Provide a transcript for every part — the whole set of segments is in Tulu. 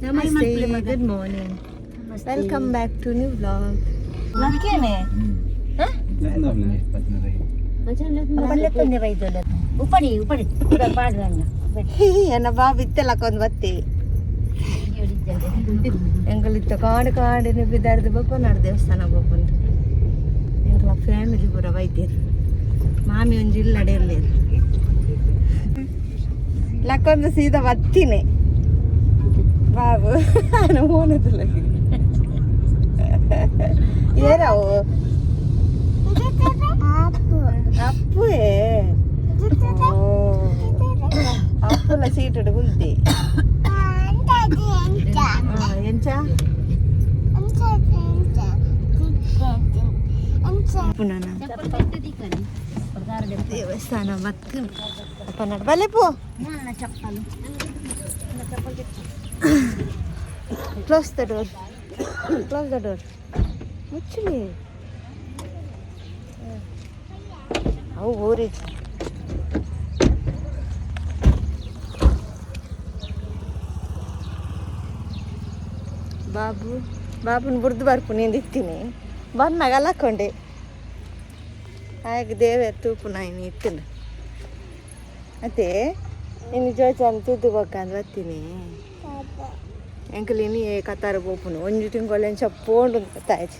Namaste, Good morning, welcome back to new vlog. ಲಕ್ಕೇನೆ. ಉಪ್ಪಡಿ ಉಪ್ಪಡಿ ಪಾಡ್ರಣ್ಣ. ಎನ್ನ ಬಾಬು ಇತ್ತೆಲ್ಲ ಬತ್ತಿ. ಎಂಕಲ್ ಇತ್ತ ಕಾಡು ಕಾಡಿನ ಬಿದಾರ್ದು ಬಪ್ಪನಾಡು ದೇವಸ್ಥಾನ ಬೋಪುಂಡು. ಎಂಕಲ ಫ್ಯಾಮಿಲಿ ಪೂರ ಬೈತೀರು. ಮಾಮಿ ಒಂಜಿ ಇಲ್ಲಡೆ ಇರ್ಲೇರು. ಲಕ್ಕೊಂದು ಸೀದಾ ಬತ್ತೀನಿ ಬಾಬು ಮೋನದಲ್ಲ. ಏರವು ಅಪ್ಪುಯೇ. ಅಪ್ಪುಲ ಸೀಟುಡು ಕುಲ್ತಿ. ಎಂಚ ಪುನಃ ದೇವಸ್ಥಾನ ಮತ್ತು ಅಪ್ಪನಾಡು ಬಲೆ ಪೋ. ಚಪ್ಪಲು. Close the door, close the door. ಮುಚ್ಚಲಿ. ಅವು ಊರಿ. ಬಾಬು ಬಾಬುನ ಬುರ್ದು ಬರ್ಪು ನೀನು ಇತ್ತೀನಿ ಬನ್ನಾಗ ಅಲ್ಲಕೊಂಡೆ. ಹಾಗೆ ದೇವೆ ತೂಪು ನಾಯಿನಿ ಇತ್ತಿನ ಅತ್ತೆ ಇನ್ನು ಜೋಚಾನ ತೂತು ಬೊಕ್ಕಂದು ಬತ್ತೀನಿ. ಎಂಕಲ್ ಇನಿ ಕತಾರ ಪೋಪುನು. ಒಂಜಿ ತಿಂಗಳು ಎಂಚ ಪೋಂಡು ಗೊತ್ತಾಯ್ತು.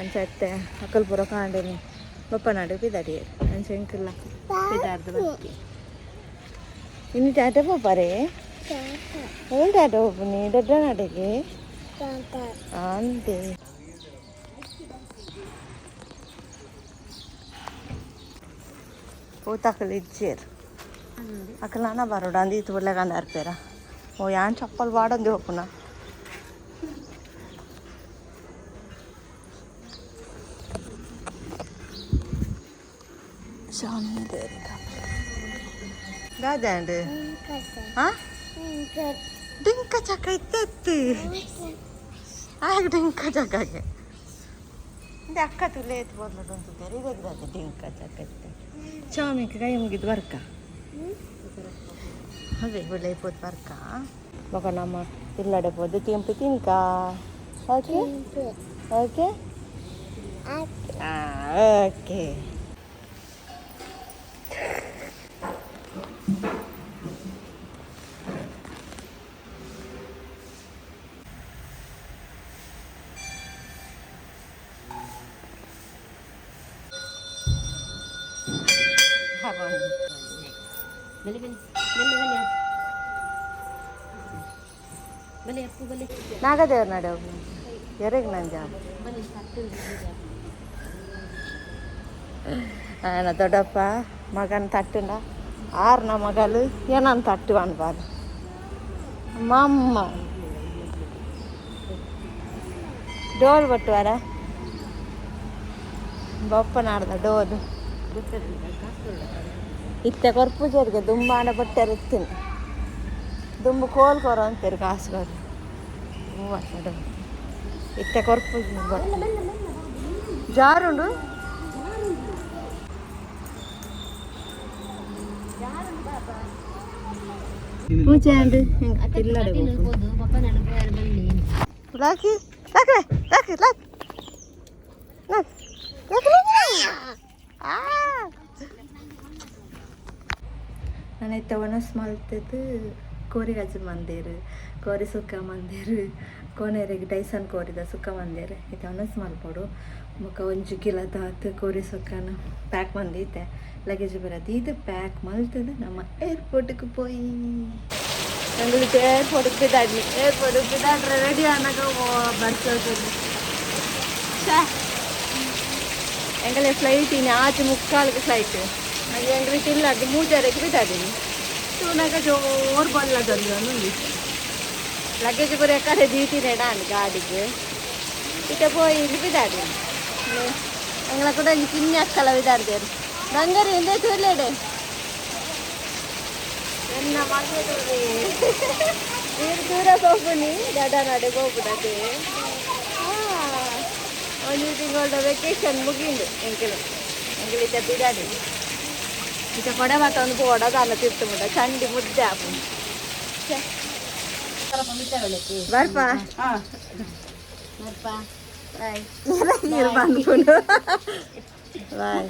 ಅಂಚ ಅತ್ತೆ ಅಕಲ್ ಪೂರ ಕಾಂಡೇನಿ ಬಪ್ಪನಾಡು ಪಿದಾಡಿಯರು. ಅಂಚ ಎಂಕಲ್ಲ ಪಿದಾರ್ದು ಬತ್ತಿ. ಇನ್ನು ಟಾಟಾ ಪೋಪಾರೆ. ಓಲ್ ಟಾಟಾ ಪೋಪುನಿ ದೊಡ್ಡ ನಾಡಿಗೆ ಅಂತೆ. ಪೂತಕಲ್ ಇಜ್ಜೇರು. ಅಕಲಾನ ಬರೋಡ ಅಂದು ಇತ್ತು ಬುರ್ಲೆಗಂದ ಅರ್ಪೇರ. ಓ ಯಾನ್ ಚಪ್ಪಲ್ ವಾಡೊಂದು ಹೋಪುನ. ಸ್ವಾಮಿ ದಾದಾಂಡ್. ಆ ಡಿಂಕ ಚಕ ಇತ್ತು ಆಗ ಡಿಂಕ ಚಕಗೆ ಅಕ್ಕ ತುಲೆ ಎತ್ತು ಬೋದ್ಲುಂತಿದ್ದಾರೆ. ಇದಾಗಿದೆ ಡಿಂಕ ಚಕ ಇತ್ತು. ಚಾಮಿಗೆ ಕೈ ಮುಗಿದು ಬರ್ಕ ಅದೇ ಒಳ್ಳೆ ಪೋದು ಬರ್ಕ. ಬೊಕ ನಮ್ಮ ಇಲ್ಲಡೆ ಪೋದು ತಿಂಪು ತಿನ್ಕ. Okay okay okay. ಬಲೆ ಬಲೆ ಬಲೆ ಬಲೆ ಬಲೆ ಅಪ್ಪು ಬಲೆ. ನಾಗದೇವ್ರ ನಡೆ ಎರೆಗ್ ನಂಜ. ಬಲೆ ತಟ್ಟು. ఆయన ದೊಡ್ಡಪ್ಪ ಮಗನ ತಟ್ಟುಂಡ. ಆರ್ನ ಮಗಲು ಏನನ್ ತಟ್ಟು ಅನ್ಬಾರ್ದು ಮಮ್ಮ. ಡೋಲ್ ಬಟ್ಟುವಾರ ಬಪ್ಪನಾಡ್ದ ಡೋಲ್ ಇತ್ತೆ ಕೊರ್ಪು ಜರಿಗೆ ದುಂಬಾಣ ಬಟ್ಟೆರ್ ಇತ್ತಿನ ದುಂಬು ಕೋಲ್ ಕೊರ ಅಂತೀರಿ. ಕಾಸು ಕೊರು ಹೂವು ಇತ್ತೆ ಕೊರ್ಪು ಜಾರುಂಡು. ಪೂಜೆ ಅಂಡ್ ಇಲ್ಲಡೆ. ಹೋದು ಬಪ್ಪನಾಡು ಪೋಯರ್ ಬಲ್ಲಿ. ಲಾಕಿ lock lock lock lock lock. ನಾನು ಒಣಸ್ ಮಲ್ತದ್ದು ಕೋರಿ ಗಜ್ಜಿ ಮಂದಿರ್, ಕೋರಿ ಸುಕ್ಕ ಮಂದಿರ್, ಕೋನೇರಿಗೆ ಟೈಸನ್ ಕೋರಿದ ಸುಕ್ಕ ಮಂದಿರ್. ಇತ್ತೆ ಒಣಸ್ ಮಲ್ಪೊಡು. ಬೊಕ ಒಂಜಿ ಕಿಲೋ ದಾತ್ ಕೋರಿ ಸುಕ್ಕನ ಪ್ಯಾಕ್ ಮಂದಿತ್ತೆ. ಲಗೇಜ್ ಬರದು ಇದು ಪ್ಯಾಕ್ ಮಲ್ತದು ನಮ್ಮ ಏರ್ಪೋರ್ಟ್ಗೆ ಪೋಯಿ. ಎಂಗ್ಲಿಗೆ ಏರ್ಪೋರ್ಟ್ಗೆ ಬಿದಾಡ್ನಿ. ಏರ್ಪೋರ್ಟ್ಗೆ ಬಿದಾಡ್ರೆ ರೆಡಿ ಆನಾಗ ಬರ್ತದೆ. ಎಂಗಲೆ ಫ್ಲೈಟ್ ಇನ್ನು ಆಚೆ ಮುಕ್ಕಾಲ್ಗೆ ಫ್ಲೈಟ್. ಎಂಗ್ಲಿಗೆ ಇಲ್ಲ ಅದು ಮೂಜರೆಗೆ ಬಿದಾಡಿನಿ. ತೂನಾಗ ಜೋರು ಬಲ್ಲ ಜೊಲ್ಲೊಂದು. ಲಗೇಜ್ ಪೂರ ಕಡೆ ದೀತಿನ ಡಾನ್ ಗಾಡಿಗೆ. ಇತ್ತೆ ಪೋಯಿ ಇಲ್ಲಿ ಬಿದಾಡಿನಿ. ಎಂಗ್ಲ ಕೂಡ ಒಂಜಿ ಕಿನ್ನಿ ಅಕ್ಕಲ ಬಿದಾಡ್ದೇರು. ಬಂಗಾರ ಎಂದೇ ತೂರ್ಲೇಡೆ. ಎನ್ನ ಮಗೆ ತೂರಿ. ನೀರು ದೂರ ಪೋಪುನಿ ದಡ ನಡೆ ಪೋಪುನತೆ. ಒಂಜಿ ತಿಂಗಳ ವೆಕೇಶನ್ ಮುಗಿಂಡು ಎಂಕಲು. ಎಂಕಲ್ ಇತ್ತೆ ಬಿದಾಡಿ. ಇತ್ತೆ ಕೊಡೆ ಮಾತ ಒಂದು ಪೋಡ ದಾಲ ತಿರ್ತು ಮುಟ್ಟ ಚಂಡಿ ಮುದ್ದೆ ಆಪುಂಡು. ಛೆ. ಬರ್ಪ ನೀರು ಬಂದ್ಕೊಂಡು ಬಾಯ್.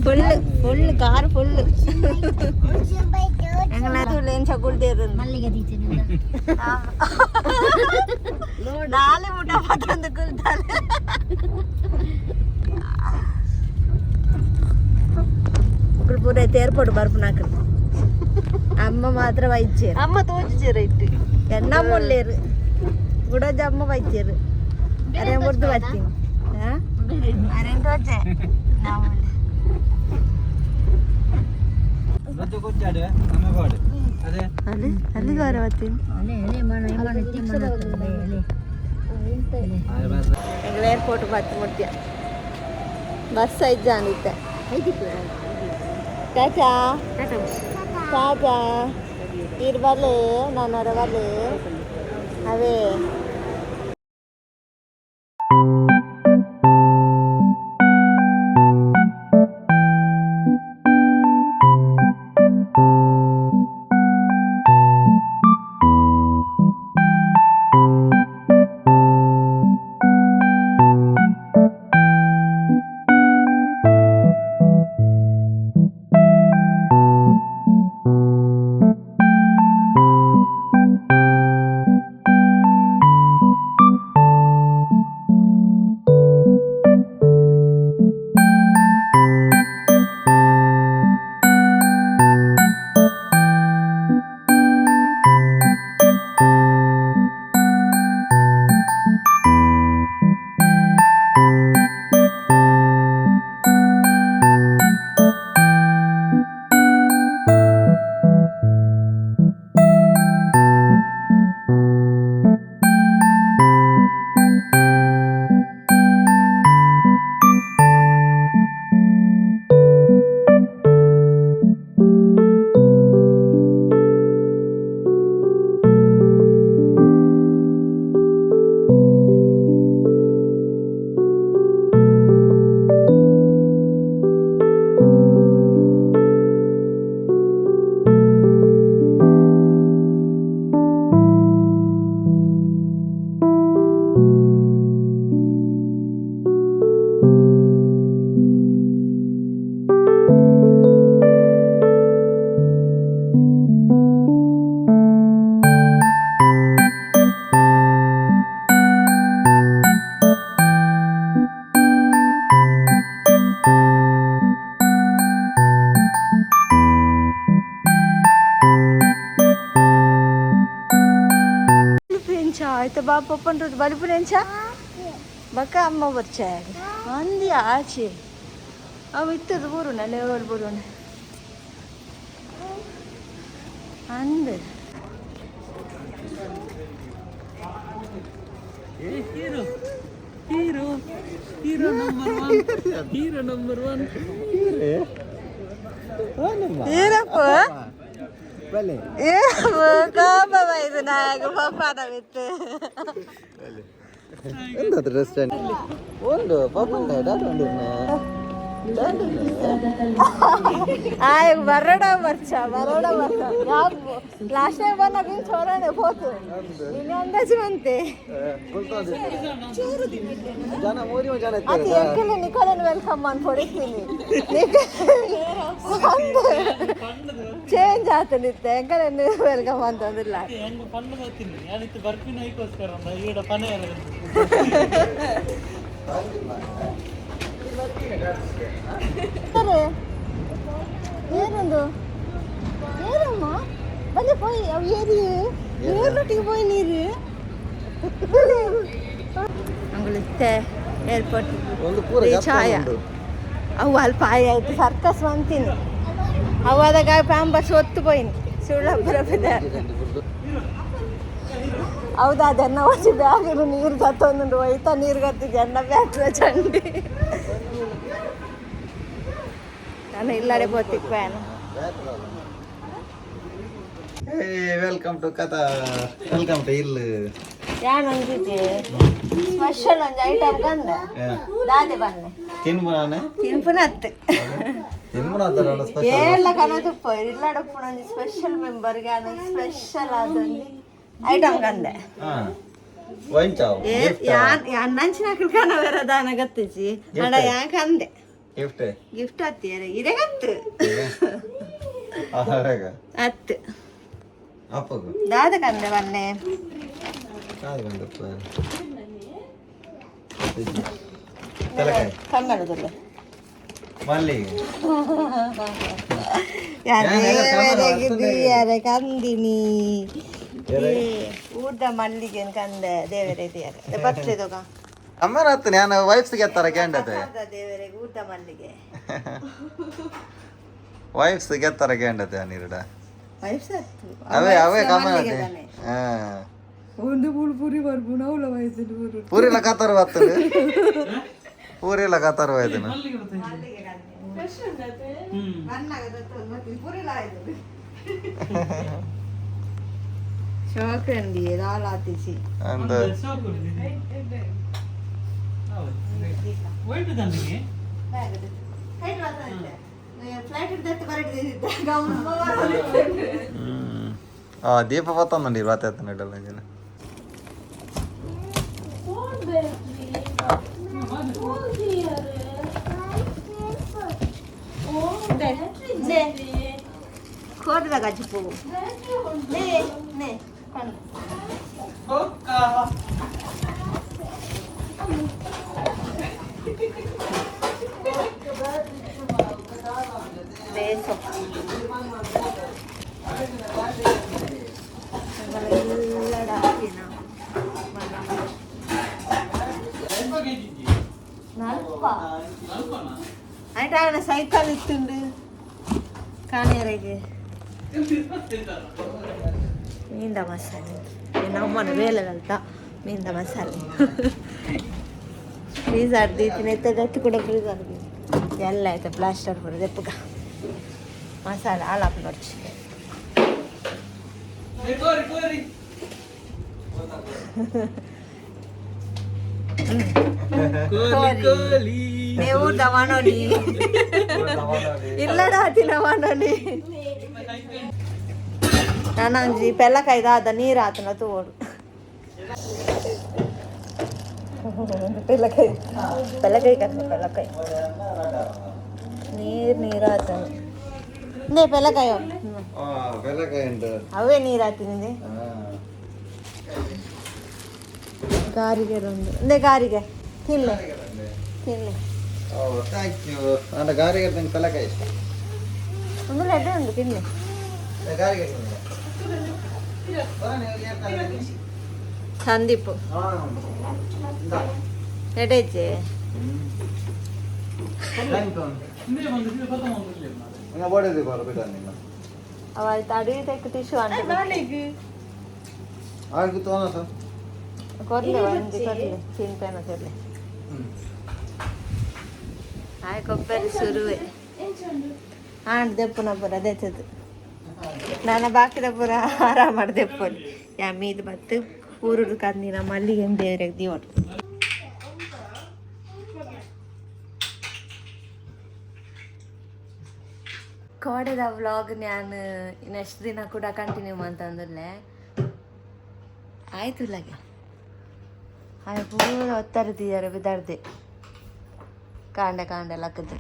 Full full car full. ಎಂಗ್ಲ ಚಗುಳ್ದೇರು ಮಲ್ಲಿಗೆ ದೀಚೆ. ನಾಳೆ ಊಟ ಪತ್ತೊಂದು ಕುಲ್ತಾನೆ. ಮಕ್ಕಳು ಪೂರ ಏರ್ಪೋರ್ಟ್ ಬರ್ಪುನಾಕ ಅಮ್ಮ ಮಾತ್ರ ವೈದ್ಯರು. ಅಮ್ಮ ತೋಚಿಚೇರ ಇಟ್ಟು. ಎನ್ನಮ್ಮ ಉಳ್ಳೇರು ಗುಡೋಜ ಅಮ್ಮ ವೈದ್ಯರು. ಅರೆ ಮುರ್ದು ಬರ್ತೀನಿ. ಅರೆ ತೋಚೆ ನಾವು. ಅಲ್ಲಿ ಅಲ್ಲಿ ಗಾರ ಬರ್ತೀನಿ. ಎಂಗ್ಲ ಏರ್ಪೋರ್ಟ್ ಬತ್ತು ಮುಟ್ಯ ಬಸ್ ಐದು ಇತ್ತೆ. ಟಾಟಾ ಟಾಟಾ. ಇರ್ ಬರ್ಲಿ, ನಾನು ಬರ್ಲಿ ಅವೇ. ಬಲಿಪುನೆಂಚ ಆಯ್ತು ಬಾ ಪಪ್ಪನ್ ಬಲಿಪುನೆಂಚ ಬಕ್ಕ ಅಮ್ಮ ಬರ್ಚಾಯ ಅಂದಿ ಆಚೆ ಅವು ಇತ್ತದ ಬೂರುನ ಲೇವಲ್ ಬೂರುನ ಅಂದ. Hero hero hero number one, hero number one. ಏನಪ್ಪ ಏನಪ್ಪ ಕೋಪ ಬೈದು ನಾಯಕ ಪಪ್ಪನ ಬಿತ್ತು. ಎಂತದ ರೆಸ್ಟೋರೆಂಟ್ ಒಂದು ಪಾಪಂಡ ಉಂಡು. ಆಯ್ ಬರೋಡ ಬರ್ಚ ಬರೋಡ ಬರ್ಚ. ಯಾವ ಲಾಸ್ಟ್ ಟೈಮ್ ಬಂದಾಗ ಚೋರನೆ ಹೋತು ನಿನ್ನೆ ಅಂದಾಜು ಬಂತೆ. ಜನ ಮೂರಿ ಜನ. ಅದು ಎಂಕಲ್ ನಿಕೋಲನ್ welcome ಅನ್ಕೊಡಿದ್ದೀನಿ. ಚೇಂಜ್ ಆತನಿತ್ತೆ ಎಂಕಲ್ welcome ಅಂತಂದಿಲ್ಲ. ಹೆಂಗ ಪಣ್ಣು ಬರ್ತೀನಿ ಯಾನಿತ್ತು ಬರ್ಪಿನ ಐಕೋಸ್ಕರ ಈಡ ಪನೆ. ಸರಿ ಏನೊಂದು ಏನಮ್ಮ ಬನ್ನಿ ಪೋಯ್ ಅವು ಏರಿ ಏರ್ನೊಟ್ಟಿಗೆ ಪೋಯ್ ನೀರು ಅಂಗುಳಿತ್ತೆ ಏರ್ಪೋರ್ಟ್. ಒಂದು ಪೂರ ಛಾಯ ಅವು ಅಲ್ಪ ಆಯ್ತು ಸರ್ಕಸ್ ಅಂತೀನಿ. ಅವು ಅದಾಗ ಪ್ಯಾಂಪರ್ಸ್ ಒತ್ತು ಪೋಯಿನಿ ಸುಳ್ಳಪ್ಪರ. ಹೌದಾ ಜನ వచ్చి ಬ್ಯಾಗ್ ನೀರು ತತ್ತೊಂದು ಹೋಯ್ತಾ ನೀರು ಕತ್ತಿ ಜನ ಬ್ಯಾಗ್ ಚಂಡಿ. ನಾನು ಇಲ್ಲಡೆ ಪೋತಿಕ್ fan. Welcome to ಕಥಾ, welcome to ಇಲ್ಲು. ಯಾನೊಂದಿದೆ ಸ್ಪೆಷಲ್ ಒಂಜಿ ಐಟಮ್ ಕಂದ ದಾದೆ ಬನ್ನೆ. ತಿನ್ಬು ನಾನೇ. ತಿನ್ಪುನತ್ತು. ತಿನ್ಮನ ಸ್ಪೆಷಲ್. ಏಲ್ಲ ಕನದುಪ್ಪ ಇಲ್ಲಡಪ್ಪು ಒಂಜಿ ಸ್ಪೆಷಲ್ ಮೆಂಬರ್ಗೆ ಸ್ಪೆಷಲ್ ಆದೊಂಜಿ ಐಟಮ್ ಕಂದೆ. ಹಾ, ವಂಚಾವ್. ಏ ಯಾನ್ ಯಾನ್ ನಂಚಿನ ಕನವೆರ ದಾನ ಗತ್ತಿಜಿ ಅಡ ಯಾನ್ ಕಂದೆ. ಗಿಫ್ಟ್. ಗಿಫ್ಟ್ ಅತ್ತಿಯರ ಇರೆ ಗತ್ತು. ಆಹಾರಾಗ. ಅತ್ತು. ಅಪ್ಪಗು. ದಾದ ಕಂದೆ ಬನ್ನೆ? ಕಾದು ಬಂದಪ್ಪ ತಲಕಾಯಿ. ಕನ್ನಡದಲ್ಲ. ಮಲ್ಲಿಗೆ. ಯಾರೇ ಕಂದಿನಿ ಊರ್ದ ಮಲ್ಲಿಗೆ ಕಂದೆ ದೇವರೇ ದೇವರೇ ಬರ್ತದೆ. ಅಮ್ಮನ ಹತ್ತು ನಾನು ವೈಫ್ಸ್ಗೆ ಎತ್ತರ ಕೇಂಡತೆ. ದೇವರೇ ಊರ್ದ ಮಲ್ಲಿಗೆ. ವೈಫ್ಸ್ಗೆ ಎತ್ತರ ಕೇಂಡತೆ ನೀರುಡ. ವಯಸ್ಸು ಅತ್ತು. ಅವೇ ಅವೇ ಕಮ್ಮಿ. ಹಾ. ಒಂದು ಪೂಲ್ ಪೂರಿ ಬರ್ಬುಣ ಅವಳ ವಯಸ್ಸು. ಪೂರಿ ಲಗಾತಾರ ಬರ್ತದೆ, ಪೂರಿ ಲಗಾತಾರ ಇದನ್ನ. ಮಲ್ಲಿಗೆ ಬರ್ತದೆ. ಹ್ಮ್. ಶೋಕಂಡಿ ದಾಲ್ ಆತಿಸಿ. ಅಂದ. ಸೋಕು ಇದೆ. ಹೌದು. ವೈಟ್ ದಂಡಿಗೆ. ಫ್ಲೈಟ್ ಹಿಡ್ದತ್ತು. ಹ್ಮ್, ಆ ದೀಪ ಬತ್ತಂದಂడి ಬಾತ ಇಡಲ್ಲ. ಕೋಟದ ಗಜ್ಜು ನೇ ನೇ. ಕೊಕ್ಕ. ಬೇಸು ಎಲ್ಲ ಹಾಕಿನ. ಸ್ವಲ್ಪ ಕೆಜಿ. ನಲ್ಪ. ಅಲ್ಪನಾ? ಆಯ್ತು, ಸೈಕಲ್ ಇತ್ತುಂಡು ಕಾಣಿಯರಿಗೆ. ಮೀನ್ದ ಮಸಾಲೆ ನಮ್ಮನ ಬೇಲೆಗಲ್ತ ಮೀನ್ದ ಮಸಾಲೆ ಫ್ರೀಸರ್ ದೀತಿನ ಎತ್ತದತ್ತು ಕೂಡ ಫ್ರೀಸರ್ ಎಲ್ಲ ಆಯ್ತು. ಪ್ಲಾಸ್ಟರ್ ಪೂರ ದೆಪ್ಪುಗ ಮಸಾಲೆ ಹಾಳಾಪ್ ನೋಡ್ಚಿ. ಏ, ಕೋರಿ ಕೋರಿ. ಕೋಲಿ ಕೋಲಿ. ನೀವು ಊರ್ದ ವಾನೊಲಿ ಇಲ್ಲಡ ತಿನ್ನ ವಾನೊಲಿ. ನಾನೊಂಜಿ ಪೆಲ್ಲಕಾಯಿ ದಾದ ನೀರು ಆತನ ತೋಡು. ಪೆಲ್ಲಕಾಯಿ ಪೆಲ್ಲಕಾಯಿ ಕರ್ಮ ಪೆಲ್ಲಕಾಯಿ ನೀರು ನೀರು ಆತನ ನೇ ಪೆಲ್ಲಕಾಯಿ. ಬೆಲ್ಲಕಾಯಿ ಉಂಟು. ಅವೇ ನೀರು ಆತಿನಿದೆ. ಗಾರಿಗೆ ಒಂದು ಒಂದೇ ಗಾರಿಗೆ ತಿನ್ಲೆ ತಿನ್ಲೆ. ಓ, thank you. ಅಂದ್ರೆ ಗಾರಿಗೆ ನಂಗೆ ಪೆಲ್ಲಕಾಯಿ ಇಷ್ಟ. ಒಂದು ಲಡ್ಡು ಉಂಟು, ತಿನ್ಲೆ. ಗಾರಿಗೆ. ಸಂದೀಪ್ ಎಡೇಜೆ. ಇಂದೇ ಬಂದು ಇದು ಬತ್ತ ಬಂದು. ಬೋಡಿದೆ ಬಾರ ಬಿಡ ನಿಮ್ಮ. ಅವ ಅಡಿ ತೆಕ್ ಟಿಶ್ಯೂ ಅಂತ. ಆಯ್ತು ತೋನ ಸರ್. ಕೊರ್ಲೆ ಒಂಜಿ ಕೊರ್ಲೆ ಚಿಂತೆನ ಕೊರ್ಲೆ. ಆಯ್ ಕೊಬ್ಬರಿ ಸುರುವೆ ಆಂಡ್ ದೆಪ್ಪುನ ಪೂರ ದೆತ್ತದು ನಾನು ಬಾಕಿದ ಪೂರ ಆರಾಮ ಮಾಡಿ ದೆಪ್ಪೊಲಿ. ಯಾ ಮೀದ್ ಬತ್ತು ಊರುಡು ಕಂದಿನ ಮಲ್ಲಿಗೆ ದೇವ್ರಿಗೆ ದಿವಡು. ಕೋಡೆದ ವ್ಲಾಗ್ ನಾನು ನೆಕ್ಸ್ಟ್ ದಿನ ಕೂಡ ಕಂಟಿನ್ಯೂ ಅಂತಂದ್ರೆ ಆಯ್ತು ಇಲ್ಲಾಗೆ. ಆಯ್ ಪೂರ ಒತ್ತರಿದ್ದೀಯಾರೆ ಬಿದಾರ್ದೆ ಕಾಂಡೆ ಕಾಂಡೆ ಲಕ್ಕದ್ದು.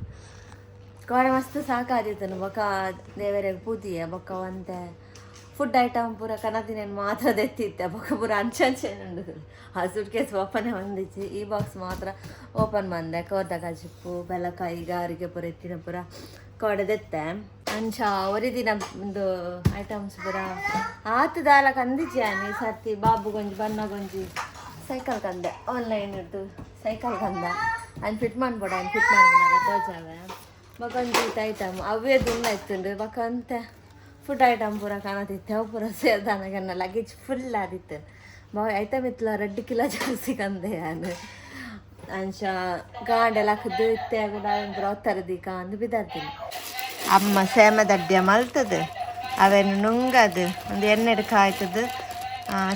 ಕೋಡೆ ಮಸ್ತ್ ಸಾಕಾದಿತ್ತನು. ಬೊಕ ದೇವರಿಗೆ ಪೂಜಿಯ ಬೊಕ ಒಂತೆ ಫುಡ್ ಐಟಮ್ ಪೂರ ಕನದಿನೇನು ಮಾತ್ರ ದೆತ್ತಿತ್ತೆ. ಬೊಕ ಪೂರ ಅಂಚೆ ಉಂಡು. ಆ ಸೂಟ್ ಕೇಸ್ ಓಪನೇ ಬಂದಿಚ್ಚಿ. ಈ ಬಾಕ್ಸ್ ಮಾತ್ರ ಓಪನ್ ಬಂದೆ. ಕೋರ್ದ ಕಜಿಪ್ಪು ಬೆಲಕಾಯಿ ಗಾರಿಗೆ ಪೂರ ಎತ್ತಿನ ಪೂರ ಕೋಡೆ ದೆತ್ತೆ. ಅಂಚ ಒರಿ ದಿನ ಒಂದು ಐಟಮ್ಸ್ ಪೂರ ಆತು ದಾಲ ಕಂದಿಜ್ಜಿ. ಈ ಸರ್ತಿ ಬಾಬುಗೊಂಜಿ ಬನ್ನಗೊಂಜಿ ಸೈಕಲ್ ಕಂದೆ. ಆನ್ಲೈನ್ ಇಡ್ದು ಸೈಕಲ್ ಕಂದ. ಅನ್ ಫಿಟ್ ಮಾಡ್ಬೋಡ ಅನ್ ಫಿಟ್ ಮಾಡ್ಬೋಡ ತೋಜಾವೆ. ಬೊಕೊಂಜಿ ಐಟಮ್ ಅವೇ ದುನ್ನ ಇತ್ತುಂಡು. ಬೊಕ ಅಂತೆ ಫುಡ್ ಐಟಮ್ ಪೂರ ಕಾಣತಿತ್ತು. ಅವು ಪೂರ ಸೇರ್ದಾನಗನ್ನ ಲಗೇಜ್ ಫುಲ್ ಆದಿತ್ತು. ಬಾ ಐಟಮ್ ಇತ್ತಲ್ಲ 2 ಕಿಲೋ ಜಾಸ್ತಿ ಕಂದೆ ನಾನು. ಅಂಚ ಗಾಂಡೆಲ್ಲ ಲಕ್ಕದು ಇತ್ತೆ ಕೂಡ ಪೂರ ಒತ್ತರದೀಕ ಅಂದು ಬಿದ್ದಾರ್ತೀನಿ. ಅಮ್ಮ ಸೇಮೆ ದಡ್ಡಿಯ ಮಲ್ತದು ಅವೇನು ನುಂಗದು ಒಂದು ಎಣ್ಣೆಡ್ ಕಾಯ್ತದು.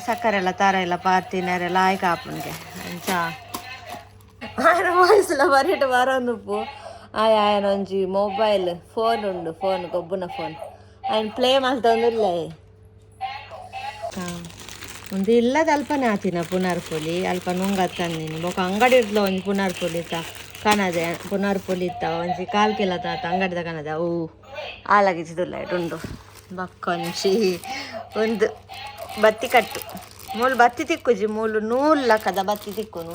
ಸಕ್ಕರೆ ಎಲ್ಲ ತಾರ ಎಲ್ಲ ಪಾರ್ತಿನರೆಲ್ಲ ಆಯ್ಕೆ ಆಪುನ್ಗೆ. ಅಂಚ ಆನ ವಾಯ್ಸ್ಲ ಬರಿಟ್ ಬರೋನುಪ್ಪು. ಆಯ್ ಆಯನ ಒಂಜಿ ಮೊಬೈಲ್ ಫೋನ್ ಉಂಡು, ಫೋನ್ ಗೊಬ್ಬುನ ಫೋನ್. ಆಯ್ನ ಪ್ಲೇ ಮಲ್ತೊಂದುಲ್ಲೆ. ಒಂದು ಇಲ್ಲದ ಅಲ್ಪನೆ ಆತಿನ ಪುನರ್ಪುಲಿ ಅಲ್ಪ ನುಂಗತ್ತಂದಿನಿ. ಬೊಕ ಅಂಗಡಿ ಇಡ್ಲ ಒಂಜಿ ಪುನರ್ಪುಲಿ ಇತ್ತ ಕನದೆ, ಪುನರ್ಪುಲಿ ಇತ್ತ ಒಂಜಿ ಕಾಲ್ ಕಿಲ ತಾತ ಅಂಗಡಿದ ಕನದೆ. ಅವು ಆಲಗಿಸಿದುಲ್ಲ ಉಂಡು. ಬಕ್ಕೊಂಜಿ ಒಂದು ಬತ್ತಿ ಕಟ್ಟು ಮೂಲು ಬತ್ತಿ ತಿಕ್ಕುಜಿ, ಮೂಲು ನೂಲು ಲಕ್ಕದ ಬತ್ತಿ ತಿಕ್ಕುನು.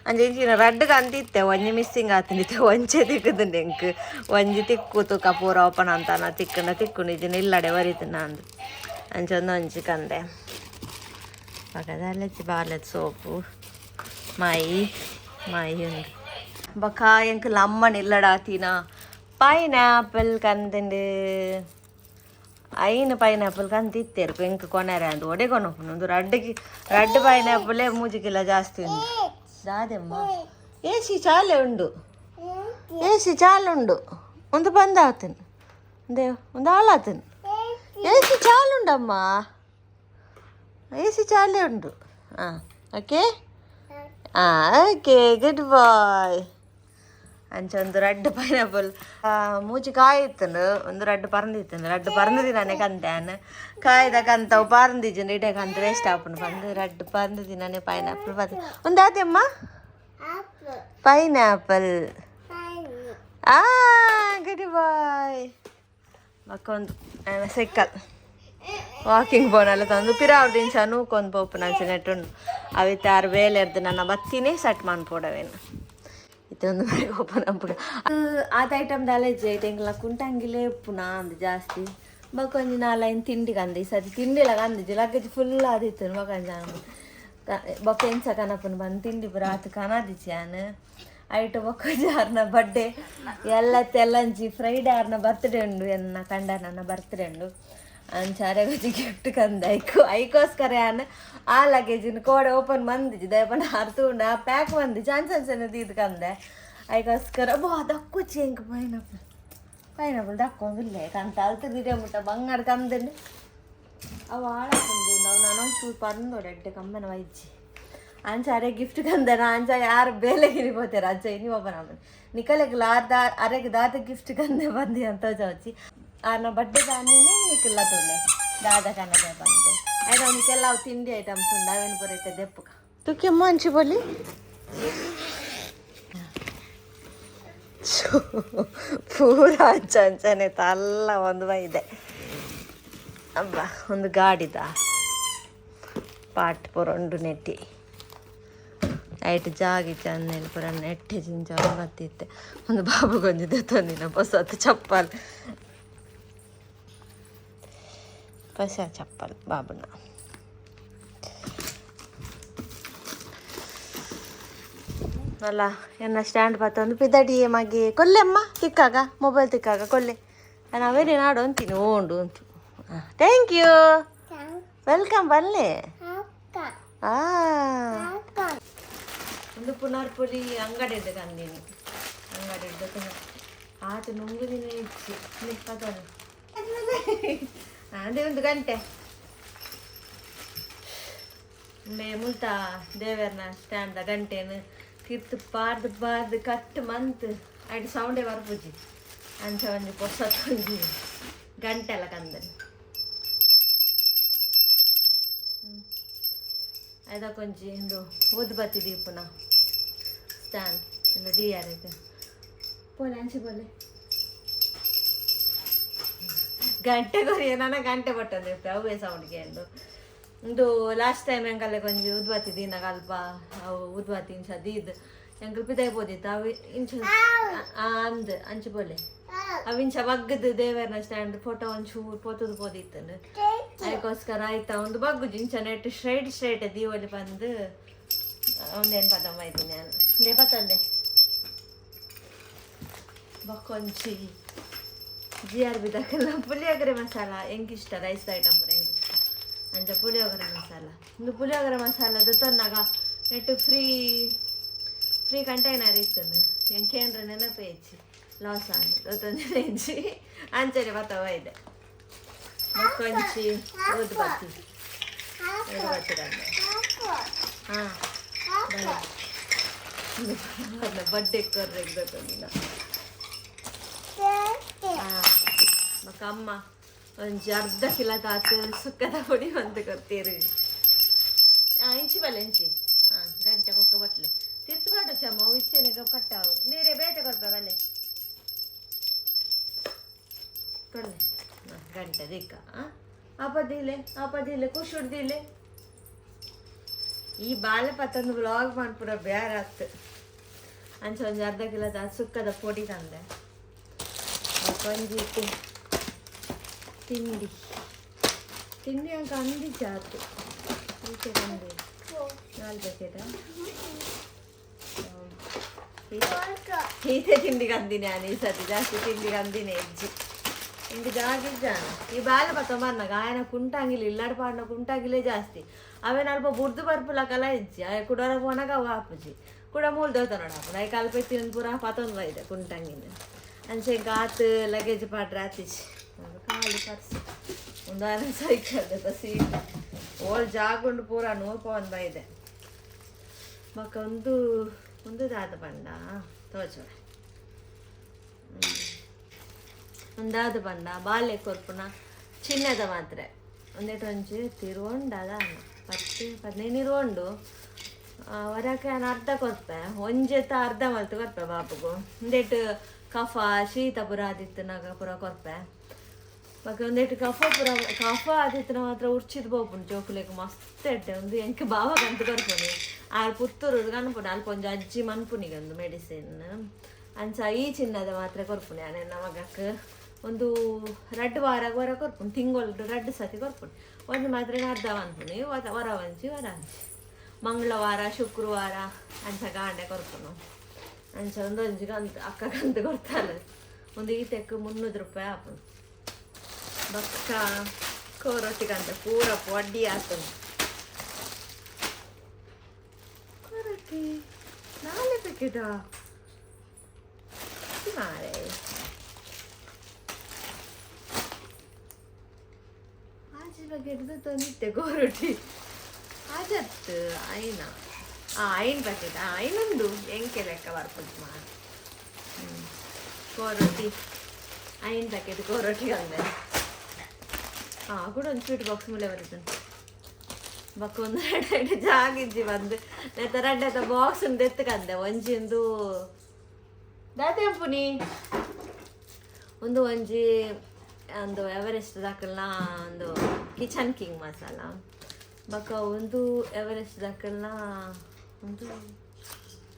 ಅಂಚ ಇಂಚಿನ ರಡ್ಡ್ ಅಂತಿತ್ತೆ, ಒಂಜಿ ಮಿಸ್ಸಿಂಗ್ ಆತಂದಿತ್ತೆ, ಒಂಜೆ ತಿಕ್ಕುದುಂಡು ಎಂಕ್. ಒಂಜಿ ತಿಕ್ಕು ತುಕ ಪೂರ ಓಪನ್ ಅಂತಾನ ತಿಕ್ಕುಂಡ ತಿಕ್ಕುಂಡು ಇಜ್ಜಿನ ಇಲ್ಲಡೆ ಬರೀತು ಅಂದು. ಅಂಚ ಒಂದು ಒಂಜಿ ಕಂದೆ ಪಕ್ಕದಲ್ಲಚ್ಚಿ ಬಾಲೆದ ಸೋಪು ಮೈ ಮೈ ಉಂಡು. ಬೊಕ ಎಂಕ್ ಲಮ್ಮನ ಇಲ್ಲಡಾತಿನ ಪೈನಾಪಲ್ ಕಂದುಂಡು. ಐನು ಪೈನಾಪಲ್ ಕಂತಿತ್ತೇರು ಎಂಕ್ ಕೊನೆರೆ ಅಂದು ಒಡೆ ಕೊನೊಪುನು. ಒಂದು ರಡ್ಡ್ ರಡ್ಡ್ ಪೈನಾಪಲೇ 3 ಕಿಲೋ ಜಾಸ್ತಿ ಉಂಡು. ದಾದೆಮ್ಮ ಏಸಿ ಚಾಲೆ ಉಂಡು, ಏಸಿ ಚಾಲು ಉಂಡು. ಒಂದು ಬಂದ್ ಆತನು ದೇವ್, ಒಂದು ಹಾಳಾತನು. ಏಸಿ ಚಾಲುಂಡಮ್ಮ, ಏಸಿ ಚಾಲೆ ಉಂಡು. ಹಾಂ ಓಕೆ, ಹಾಂ ಓಕೆ, ಗುಡ್ ಬಾಯ್. ಅಂಚ ಒಂದು ರಡ್ಡ್ ಪೈನಾಪಲ್ ಮೂಜಿ ಕಾಯಿ ಇತ್ತುಂಡು, ಒಂದು ರಡ್ಡ್ ಪರಂದಿತ್ತುಂಡು. ರಡ್ಡ್ ಪರಂದು ದಿನನೇ ಕಂತೆ ಕಾಯ್ದ ಕಂತವು ಪರಂದಿಜ್ಜಂಡು ಇಡೆ ಕಂತ ವೇಸ್ಟ್ ಆಪುಂಡು ಪಂದು ರಡ್ಡ್ ಪರಂದು ದಿನನೇ ಪೈನಾಪಲ್ ಪದ. ಒಂದು ಆದೆಮ್ಮ ಪೈನಾಪಲ್. ಆ ಗುಡ್ ಬಾಯ್. ಬೊಕ ಒಂದು ಸೈಕಲ್ ವಾಕಿಂಗ್ ಪೋನಲ್ಲ ತಂದು ಪಿರಾವ್ ದಿಂಚ ನೂಕೊಂದು ಪೋಪುನ ಅಂಚ ನೆಟ್ಟುಂಡು. ಅವಿತ್ತೆ ಆರು ಬೇಲೆ ಎರ್ದು ನನ್ನ ಬತ್ತಿನೇ ಸೆಟ್ ಮನ್ಪೋಡವೇನು. ಇತ್ತೊಂದು ಓಪನ್ ಅಪ್ಪುಗ ಆತ ಐಟಮ್ ದಾಲ ಇಜ್ಜಿ. ಐಟ್ ಎಂಕ್ಲ ಕುಂಟಂಗಿಲೇ ಉಪ್ಪುನ ಅಂದ್ ಜಾಸ್ತಿ. ಬೊಕ ಒಂಜಿ ನಾಲೈನ್ ತಿಂಡಿ ಕಂದು. ಈ ಸರ್ತಿ ತಿಂಡಿಲ ಕಂದಿಜ್ಜಿ, ಲಗ್ಗಜ್ ಫುಲ್ ಆದಿತ್ತು. ಬೊಕ ಒಂಜಿ ಬೊಕ ಎಂಚ ಕನಪುನು ಬಂದು ತಿಂಡಿ ಪೂರ ಆತ್ ಕನದಿಜ್ಜಿ ಯಾನ್ ಐಟ್. ಬೊಕ್ಕ ಆರ್ನ ಬರ್ಡೇ ಎಲ್ಲ ತೆಲ್ಲಂಚಿ ಫ್ರೈಡೆ ಆರ್ನ ಬರ್ತ್ಡೇ ಉಂಡು, ಎನ್ನ ಕಂಡ ನನ್ನ ಬರ್ತ್ಡೇ ಉಂಡು. ಅಂಚ ಅರೆಗೊಂಜಿ ಗಿಫ್ಟ್ ಕಂದ ಐಕು. ಐಕೋಸ್ಕರ ಯಾನ್ ಆ ಲಗೇಜಿನ ಕೋಡೆ ಓಪನ್ ಮಂದಿಜಿ. ದಯಪಂಡ ಅರ್ಥ ಉಂಡು, ಆ ಪ್ಯಾಕ್ ಮಂದಿಜಿ ಅಂಚ ಅಂಚನೆ ದೀದ್ ಕಂದೆ ಐಕೋಸ್ಕರ. ಬೋ ದಕ್ಕುಚಿ ಎಂಕ್ ಪೈನಾಪಲ್, ಪೈನಾಪಲ್ ದಕ್ಕೊಂದಿಲ್ಲ ಕಂತ ಅಲ್ತ ದಿಡೆ ಮುಟ್ಟ ಬಂಗಾರ ಕಂದಂಡು. ಅವು ಹಾಳಾಕೊಂಡು ನಾವು ನಾನೊಂದು ಚೂರು ಪರಂದೋಡು ಎಡ್ಡೆ ಕಮ್ಮನ ವೈಜ್ಜಿ. ಅಂಚ ಅರೆ ಗಿಫ್ಟ್ ಕಂದನ. ಅಂಚ ಯಾರು ಬೇಲೆ ಗಿರಿ ಪೋತೇರು. ಅಂಚ ಇನಿ ಓಪನ್ ಆಪುಂಡು ನಿಕಲೆಗ್ ಲಾರ್ದ ಅರೆಗ್ ದಾದ ಗಿಫ್ಟ್ ಕಂದೆ ಬಂದಿ ಅಂತ ಚೌಚಿ. ಆರ್ನ ಬರ್ಡೇ ದಾನಿನೇ ನಿಕಲ್ಲ ತೊಂಡೆ ದಾದ ಕನ್ನಡ ಬಂದೆ. ಆಯ್ತು, ಅವನಿಗೆಲ್ಲ ಅವು ತಿಂಡಿ ಐಟಮ್ಸ್ ಉಂಡು, ಅವೇನು ಬರುತ್ತೆ ದೆಪ್ಪುಕ ತುಕ್ಕೆಮ್ಮ ಅಂಚಿ ಬೋಲಿ. ಪೂರ ಅಂಚ ಅಂಚನೆ ತಲ್ಲ ಒಂದು ಬೈದೆ. ಅಬ್ಬ ಒಂದು ಗಾಡಿದ ಪಾಟ್ ಪೂರ ಉಂಡು ನೆಟ್ಟಿ. ಐಟ್ ಜಾಗಿ ಚಂದೇನು ಪೂರ ನೆಟ್ಟೆ ಜಿಂಚ ಬತ್ತಿತ್ತೆ. ಒಂದು ಬಾಬು ಗೊಂಜಿ ದೆತ್ತೊಂದಿನ ಹೊಸತು ಚಪ್ಪಲ್, ಹೊಸ ಚಪ್ಪಲ್ ಬಾಬುನ. ಅಲ್ಲ ಎನ್ನ ಸ್ಟ್ಯಾಂಡ್ ಬತ್ತೊಂದು ಪಿದಡಿ ಮಗೆ ಕೊಲ್ಲೆಮ್ಮ ತಿಕ್ಕಾಗ ಮೊಬೈಲ್ ತಿಕ್ಕಾಗ ಕೊಲ್ಲೆ. ನಾನು ಅವೇನೇ ನಾಡು ಅಂತೀನಿ ಓಂಡು ಅಂತು. Thank you, welcome ಬಲ್ಲೆ. ಆ ಒಂದು ಪುನರ್ಪುಲಿ ಅಂಗಡಿ ಇಡ್ದು ಕಂದೀನಿ, ಅಂಗಡಿ ಇಡ್ದು ಆತ ನುಂಗುದಿನ ಇಚ್ಚಿ ಪದನು. ಅದೇ ಒಂದು ಗಂಟೆ ಮುಲ್ತ ದೇವರ್ನ ಸ್ಟ್ಯಾಂಡ್ ಗಂಟೆನು ತಿರ್ತು ಪಾರ್ದು ಪಾರ್ದು ಕಟ್ ಮಂತ್ ಐಟ್ ಸೌಂಡೇ ಬರ್ಪುಜಿ. ಅಂಚ ಒಂಜಿ ಪೊಸತ್ ಒಂಜಿ ಗಂಟೆ ಎಲ್ಲ ಕಂದನಿ. ಅದಕ್ಕೊಂಜಿ ಒಂದು ಊದುಬತ್ತಿ ದೀಪುನ ಸ್ಟ್ಯಾಂಡ್ ಇಂದು ದಿಯಾರಿಗೆ ಪೋಲೆ ಅಂಚಿ ಬೋಲೆ. ಗಂಟೆ ಕೊರಿ ನನ್ನ ಗಂಟೆ ಬಟ್ಟೊಂದು ಅವೇ ಸೌಂಡ್ಗೆ ಎಂದು. ಒಂದು ಲಾಸ್ಟ್ ಟೈಮ್ ಎಂಕಲೆ ಕೊಂಜಿ ಉದ್ಬತ್ತಿ ದೀನಾಗ ಅಲ್ಪ ಅವು ಉದ್ಬತ್ತಿ ಇಂಚ ದೀದ್ ಎಂಕಲ್ ಪಿದಾಯಿ ಪೋದಿತ್ತು. ಅವು ಇಂಚ ಅಂದ್ ಅಂಚು ಬೋಲೆ ಅವು ಇಂಚ ಬಗ್ಗದು ದೇವರ್ನ ಸ್ಟ್ಯಾಂಡ್ ಫೋಟೋ ಒಂಚೂರು ಪೋತುದು ಪೋದಿತ್ತು. ಅದಕ್ಕೋಸ್ಕರ ಆಯ್ತಾ ಒಂದು ಬಗ್ಗುಜಿ ಇಂಚ ನೆಟ್ ಸ್ಟ್ರೈಟ್ ಸ್ಟ್ರೈಟ್ ದೀವೊಲಿ ಬಂದು ಒಂದೇನು ಪದಮ್ಮ ಇದ್ದೀನಿ ನಾನು they ಪತ್ತಂದೆ. ಬಕ್ಕೊಂಚಿ ಜಿ ಆರ್ ಬಿ ದಕಲ್ಲ ಪುಳಿಯೋಗರೆ ಮಸಾಲ ಎಂಕ್ ಇಷ್ಟ ರೈಸ್ ಐಟಮ್ ಎಂಕ್ ಇಷ್ಟ. ಅಂಚ ಪುಳಿಯೋಗರೆ ಮಸಾಲ ಇಂದು ಪುಳಿಯೋಗರೆ ಮಸಾಲ ದೆತ್ತೊನ್ನಗ ನೆಟ್ ಫ್ರೀ ಫ್ರೀ ಕಂಟೈನರ್ ಇತ್ತುಂದು. ಎಂಕೇಂದ್ರ ನೆನಪೇ ಇಜ್ಜಿ, ಲಾಸ್ ಆಂಡ್ ದೊತ್ತೊಂದಿನ ಇಜ್ಜಿ. ಅಂಚನೆ ಬತ್ತವ ಇದೆ. ಬಕ್ಕೊಂಚಿ ಊದುಬತ್ತಿ, ಊದುಬತ್ತಿ ಕಂಡೆ. ಹಾಂ ಬರ್ಡೇ ಕೊರ್ರೆಗ್ ದೊತ್ತೊಂದಿನ. ಕಮ್ಮ ಒಂಜಿ ಅರ್ಧ ಕಿಲೋ ತಾತು ಸುಕ್ಕದ ಪೊಡಿ ಬಂದು ಕೊರ್ತೀರು. ಇಂಚಿ ಬಲೆ ಇಂಚಿ. ಹಾಂ, ಗಂಟೆ ಬೊಕ್ಕ ಬಟ್ಲೆ ತಿರ್ತು ಬಾಡು ಚಮ್ಮ ಇತ್ತೇನೆ ಕಟ್ಟಾವು ನೀರೇ ಬೇತೆ ಕೊರ್ಪ ಬಲೆ ಕೊಡ್ಲೆ. ಹಾಂ, ಗಂಟೆ ದಿಕ್ಕ. ಹಾಂ, ಆಪದಿಲೆ ಆಪದಿಲೆ ಖುಷಿ ಈ ಬಾಳೆ ಪತ್ತೊಂದು ಬ್ಲಾಗ್ ಮಾಡ್ಪುರ ಬೇರೆ ಆತು. ಅಂಚ ಒಂಜಿ ಅರ್ಧ ಕಿಲೋ ಸುಕ್ಕದ ಪೊಡಿ ತಂದೆ. ಒಂಜಿ ತಿಂಡಿ ತಿಂಡಿ ಅಂಕ ಅಂದಿ ಜಾತು ಈಚೆ ತಂದೆ ನಾಲ್ಕು ಪ್ಯಾಕೆಟ ಈತೆ. ತಿಂಡಿ ಕಂದಿನಿ ನಾನು ಈ ಸತಿ ಜಾಸ್ತಿ ತಿಂಡಿ ಕಂದಿನಿ ಹೆಜ್ಜಿ ಇಂಕ ಜಾಗಿಜ್ಜಾನ. ಈ ಬಾಲೆ ಪತ್ತ ಮರ್ನಾಗ ಆಯನ ಕುಂಟಾಗಿಲ್ಲ ಇಲ್ಲಾಡ್ ಪಾಡ್ನ ಕುಂಟಾಗಿಲ್ಲೇ ಜಾಸ್ತಿ. ಅವೇನ ಅಲ್ಪ ಬುರ್ದು ಬರ್ಪುಲಕಲ ಹೆಜ್ಜಿ ಆಯ ಕುಡೋರ ಪೋನಾಗ ಅವು ಆಪುಜಿ ಕುಡ ಮೂಲ ದೇವತಾನ ನೋಡಪ್ಪ I ಕಲ್ಪೆತ್ತಿನ ಪೂರ ಪತ್ತೊಂದು ಬೈದೆ ಕುಂಟಂಗಿನ. ಅಂಚೆ ಇಂಕ ಆತ್ ಲಗೇಜ್ ಪಾಡ್ರೆ ಆತಿಜಿ. ಒಂದು ಖಾಲಿ ಪರ್ಸ್ ಒಂದು ಆನ ಸೈಕಲ್ ಸೀಟ್ ಓಲ್ ಜಾಗುಂಡು ಪೂರ ನೂಪ ಒಂದು ಬೈದೆ. ಬೊಕ್ಕ ಒಂದು ಒಂದು ದಾದ ಪಂಡ ತೋಚುವೆ ಒಂದಾದ ಪಂಡ ಬಾಲೆ ಕೊರ್ಪುನ ಚಿನ್ನದ ಮಾತ್ರೆ ಒಂದೇಟು ಒಂಜಿ ತಿರುವಂಡು ಅದ 10 15 ಇರುವಂಡು. ವರಕ್ಕೆ ನಾನು ಅರ್ಧ ಕೊರ್ಪೆ, ಒಂಜೆತ ಅರ್ಧ ಮಲ್ತು ಕೊರ್ಪೆ ಬಾಪುಗು. ಒಂದೇಟು ಕಫ ಶೀತ ಪೂರ ಆದಿತ್ತನಾಗ ಪೂರ ಕೊರ್ಪೆ. ಬೊಕ್ಕ ಒಂದೇಟು ಕಫ ಪೂರ ಕಫ ಆದಿತ್ತನ ಮಾತ್ರ ಉರ್ಚಿದ್ ಪೋಪುಂಡು ಜೋಕುಲೆಗ್ ಮಸ್ತ್ ಎಡ್ಡೆ. ಒಂದು ಎಂಕ್ ಬಾವ ಕಂತು ಕೊರ್ಪುನಿ ಆರ್ ಪುತ್ತೂರು ಕನ್ಪುನಿ ಅಲ್ಪ ಒಂಜಿ ಅಜ್ಜಿ ಮನ್ಪುನಿಗೆ ಒಂದು ಮೆಡಿಸಿನ್. ಅಂಚ ಈ ಚಿನ್ನದ ಮಾತ್ರೆ ಕೊರ್ಪುನಿ ಆನೆ ಮಗಕ್. ಒಂದು ರಡ್ಡ್ ವಾರ ವರ ಕೊರ್ಪುನಿ, ತಿಂಗೊಳ್ಡು ರಡ್ಡ್ ಸತಿ ಕೊರ್ಪುನಿ. ಒಂಜಿ ಮಾತ್ರೆ ಅರ್ಧ ಮನ್ಪುನಿ, ವರ ಒಂಜಿ ವರ ಒಂಜಿ ಮಂಗಳವಾರ ಶುಕ್ರವಾರ ಅಂಚ ಗಾಂಡೆ ಕೊರ್ಪುನು. ಅಂಚ ಒಂದೊಂಜಿ ಕಂತು ಅಕ್ಕ ಕಂತು ಕೊಡ್ತಾಳೆ. ಒಂದು ಈತೆಕ್ 300 ರೂಪಾಯಿ ಆಪುಂಡು. ಬೊಕ್ಕ ಕೋರೊಟ್ಟಿ ಕಂತ ಪೂರ ಪೊಡ್ಡಿ ಆತುಂಡು ಕೋರೊಟ್ಟಿ ನಾಲೆ ಪ್ಯಾಕೆಟಾ ಮಾರೆ. ಆಜಿ ಪ್ಯಾಕೆಟ್ ತಂದಿತ್ತೆ ಕೋರೊಟ್ಟಿ ಆಜತ್ತು ಐನ ಐನ್ ಪ್ಯಾಕೆಟ್ ಐನುಂಡು ಎಂಕೆ ಲೆಕ್ಕ ಬರ್ಪುಂಡು ಮಾರೆ. ಕೋರೊಟ್ಟಿ ಐನ್ ಪ್ಯಾಕೆಟ್ ಕೋರೊಟ್ಟಿ ಅಂದೆ. ಕೂಡ ಒಂದು ಸ್ವೀಟ್ ಬಾಕ್ಸ್ ಮೂಲೆ ಬರ್ತದೆ. ಬೊಕ್ಕ ಒಂದು ಎರಡು ಎರಡು ಜಾಗಿಜ್ಜಿ ಬಂದು ನೆತ್ತ ರಡ್ಡೆತ ಬಾಕ್ಸ್ ದೆತ್ತಕಂದೆ. ಒಂಜಿ ಒಂದು ದಾತೆಂಪುನಿ ಒಂದು ಒಂಜಿ ಒಂದು ಎವರೆಸ್ಟ್ ದಾಕಲ್ನ ಒಂದು ಕಿಚನ್ ಕಿಂಗ್ ಮಸಾಲ. ಬೊಕ್ಕ ಒಂದು ಎವರೆಸ್ಟ್ ದಾಕಲ್ನ ಒಂದು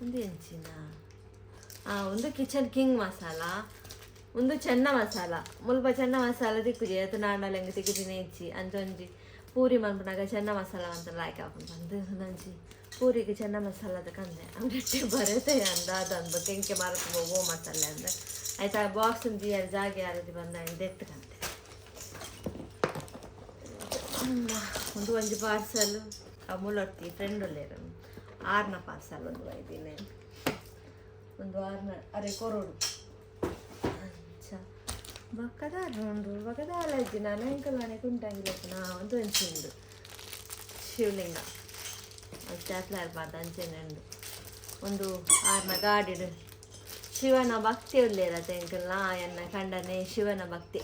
ಒಂದು ಎಂಚಿನ ಒಂದು ಕಿಚನ್ ಕಿಂಗ್ ಮಸಾಲ, ಒಂದು ಚೆನ್ನ ಮಸಾಲ. ಮುಲ್ಪ ಚೆನ್ನ ಮಸಾಲ ತಿಕ್ಕುಜಿ ಅತ್ ನಾಂಡಲ ಎಂಕ್ ತಿಕ್ಕುಜಿನ ಇಜ್ಜಿ. ಅಂಚ ಒಂಜಿ ಪೂರಿ ಮನ್ಪುನಗ ಚೆನ್ನ ಮಸಾಲ ಅಂತ ಲಾಯ್ಕ್ ಆಪುಂಡು ಪಂದ್ ಒಂದೊಂಜಿ ಪೂರಿಗೆ ಚೆನ್ನ ಮಸಾಲದ ಕಂದೆ. ಅಂಗಡಿ ಬರತೆ ಅಂದ ಅದಂದು ಕೆಂಕೆ ಮರತ್ ಓ ಮಸಾಲೆ ಅಂದ ಆಯ್ತಾ. ಬಾಕ್ಸ್ ದೀಯರ್ ಜಾಗೆ ಯಾರದಿ ಬಂದ ದೆತ್ತು ಕಂತೆ. ಒಂದು ಒಂಜಿ ಪಾರ್ಸಲ್ ಮುಲೊತ್ತಿ ಫ್ರೆಂಡ್ ಉಲ್ಲೇರು ಆರ್ನ ಪಾರ್ಸಲ್ ಒಂದು ಬೈದಿನಿ ಒಂದು ಆರ್ನ ಅರೆ ಕೊರೊಡು. ಅಂಚ ಬೊಕ್ಕದ ಉಂಡು ಬೊಕ್ಕದ ಅಲರ್ಜಿ ನಾನು ಎಂಕಲ್ಲಾನೆ ಕುಂಟಂಗಿಲಪ್ಪನ. ಒಂದು ಒಂಜಿ ಉಂಡು ಶಿವಲಿಂಗ ಸ್ಟ್ಯಾಪ್ಲರ್ ಅಂಚೆನೆ ಉಂಡು. ಒಂದು ಆರ್ನ ಗಾಡಿಡ್ ಶಿವನ ಭಕ್ತಿ ಉಲ್ಲೇರ ಎಂಕಲ್ನ ಎನ್ನ ಕಂಡನೆ ಶಿವನ ಭಕ್ತಿ.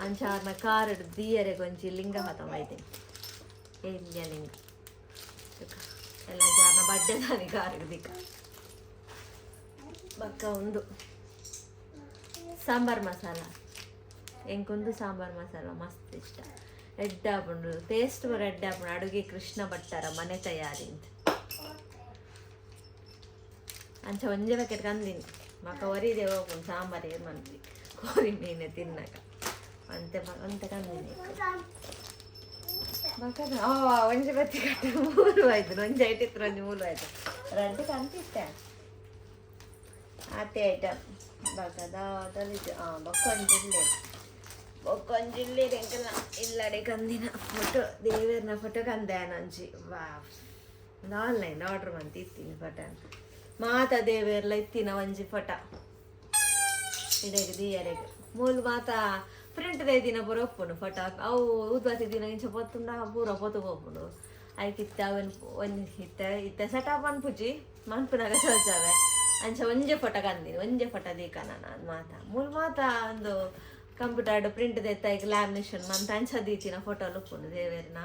ಅಂಚ ಆರ್ನ ಕಾರುಡ್ ದೀಯರೆ ಒಂಜಿ ಲಿಂಗ ಪತೊಂಬೈದಿನಿ ಎಲ್ಯ ಲಿಂಗ ಎಲ್ಲ ಆರ್ನ ಬಡ್ಡೆ ದಾನಿ ಕಾರುಡ್ ದಿಕ್ಕ. ಬೊಕ್ಕ ಉಂದು ಸಾಂಬಾರ್ ಮಸಾಲ. ಎಂಕೊಂದು ಸಾಂಬಾರ್ ಮಸಾಲ ಮಸ್ತ್ ಇಷ್ಟ, ಎಡ್ಡೆ ಆಪುಂಡು ಟೇಸ್ಟ್ ಪೂರ ಎಡ್ಡೆ ಆಪುಂಡು. ಅಡುಗೆ ಕೃಷ್ಣ ಭಟ್ಟರ ಮನೆ ತಯಾರಿ ಅಂತ ಅಂಚ ಒಂಜೆ ಪ್ಯಾಕೆಟ್ ಕಂದಿನಿ. ಮಕ ಒರಿದೆ ಹೋಪುಂಡು ಸಾಂಬಾರ್ ಏರ್ ಮನ್ಪಿ ಕೋರಿ ಮೀನೆ ತಿನ್ನಕ ಅಂತೆ ಅಂತೆ ಕಂದಿನಿ. ಬೊಕ್ಕ ಒಂಜಿ ಬತ್ತಿ ಕಟ್ಟ ಮೂರು ಆಯ್ತು. ಒಂಜಿ ಐಟಿತ್ತು ಒಂಜಿ ಮೂರು ಆಯ್ತು ರಡ್ಡ್ ಕಂತಿತ್ತೆ ಆತೆ ಐಟಮ್. ಬೊಕ್ಕ ದಾದಲಿಜ್ಜಿ ಬೊಕ್ಕ ಒಂಜಿ ಉಲ್ಲೆರ್ ಬೊಕ್ಕ ಒಂಜಿ ಉಲ್ಲೆರ್ ಎಂಕಲ್ನ ಇಲ್ಲಡೆ ಕಂದಿನ ಫೋಟೋ ದೇವೆರ್ನ ಫೋಟೋ ಕಂದೆ ಒಂಜಿ. ವಾ, ಒಂದು ಆನ್ಲೈನ್ ಆರ್ಡರ್ ಮಂತ್ ಇತ್ತೀನಿ ಫೋಟೋ ಮಾತ ದೇವೆರ್ಲ ಇತ್ತಿನ ಒಂಜಿ ಫೋಟೋ ಇಡೆಗ್ ದೀಯರೆಗ್. ಮೂಲು ಮಾತ ಪ್ರಿಂಟ್ ದಿನ ಪೂರ ಉಪ್ಪುಂಡು ಫೋಟೋ. ಅವು ಊದ್ಬತ್ತಿ ದಿನ ಇಂಚ ಪೊತ್ತುಂಡ ಪೂರ ಪೊತ್ತು ಪೋಪುಂಡು. ಐಕ್ ಇತ್ತೆ ಅವೆನ್ ಒಂಜಿ ಇತ್ತೆ ಇತ್ತೆ ಸೆಟಪ್ ಮನ್ಪುಜಿ ಮನ್ಪುನಗ ತೋಜಾವೆ. ಅಂಚ ಒಂಜೆ ಫೋಟೋ ಕಂದಿನಿ ಒಂಜೆ ಫೋಟೋ ದೀಕ ನಾನು ಮಾತ ಮೂಲು ಮಾತ ಒಂದು ಕಂಪ್ಯೂಟರ್ ಪ್ರಿಂಟ್ ದೆತ್ತ ಐಕ್ ಲ್ಯಾಮಿನೇಷನ್ ಮಂತ ಅಂಚ ದೀತಿನ ಫೋಟೋ ಉಪ್ಪುಂಡು ದೇವೆರ್ನ.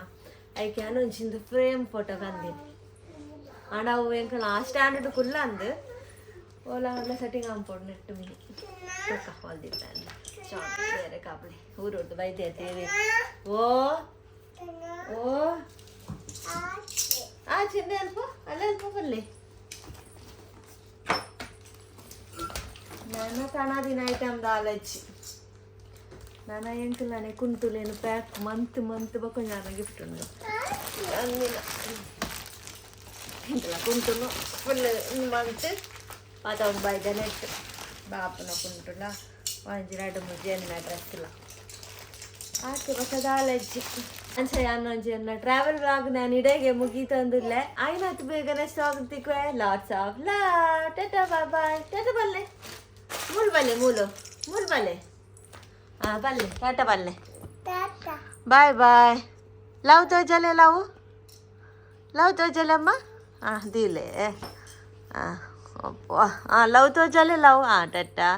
ಐಕೆ ಅನೊಂಚಿಂದು ಫ್ರೇಮ್ ಫೋಟೋ ಕಂದಿನಿ. ಆಂಡ ಅವು ಎಂಕಲ ಆ ಸ್ಟ್ಯಾಂಡರ್ಡ್ ಕುಲ್ಲ ಅಂದ್ ಓಲ ಓಲ ಸೆಟ್ಟಿಂಗ್ ಆಂಪೊಡು ನೆಟ್ಟು ಮಿನಿ ತೂಕ ಹೊಲ್ದಿತ್ತ ಬೇರೆ ಕಾಪುಲೆ ಊರುಡ್ದು ಬೈದೆ ದೇವೆ. ಓ ಓ ಆ ಚಿನ್ನ ಅಲ್ಪ ಅಲ್ಲ ಅಲ್ಪ ಬಲ್ಲೆ. ನಾನು ತಣದಿನ ಐಟಮ್ ದಾಲಜ್ಜಿ. ನಾನು ಎಂಕಲ್ಲಾನೆ ಕುಂಟುಲೇನು ಪ್ಯಾಕ್ ಮಂತ್ ಮಂತ್ ಬೊಕ್ಕ ನಾನು ಗಿಫ್ಟ್ ಉಂಡು ಅಂದಿನ. ಎಂಕಲ ಕುಂಟುನು ಫುಲ್ ಮಂತ್ ಪಾತ ಬೈದ ನೆಟ್ ಬಾಪುನ ಕುಂಟುಲ ಒಂಜಿ ರಡ್ಡ್ ಮೂಜಿ ಎನ್ನ ಡ್ರೆಸ್. ಆಕೆ ಹೊಸದಾಲಜ್ಜಿ ಅಂಚ ಯಾನೊಂಜಿ ಎನ್ನ ಟ್ರಾವೆಲ್ ವ್ಲಾಗ್ ನಾನು ಇಡೆಗೆ ಮುಗೀತಂದುಲ್ಲೆ. ಆಯ್ನಾತ್ ಬೇಗನೆ stock ತಿಕ್ವೆ. Lots of love. Tata, bye. Tata ಬಲ್ಲೆ, ಮೂಲು ಬಲ್ಲೆ, ಮೂಲು ಮೂಲು ಬಲ್ಲೆ. ಹಾಂ ಬಲ್ಲೆ, ಟಾಟಾ ಬಲ್ಲೆ. Bye bye. ಲವ್ ತೋಜಲೆ, ಲವ್ ಲವ್ ತೋಜಲಮ್ಮ. ಹಾಂ ದಿಲೆ. ಹಾಂ ಅಪ್ಪ. ಹಾಂ ಲವ್ ತೋಜಲೆ, ಲವ್. ಹಾಂ ಟಾಟಾ.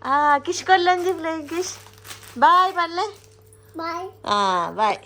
ಹಾಂ ಕಿಶ್ ಕೊಲ್ಲಂಜಿ ಪ್ಲೇ ಕಿಶ್. ಬಾಯ್ ಬಲ್ಲೆ. Bye. ಹಾಂ ಬಾಯ್.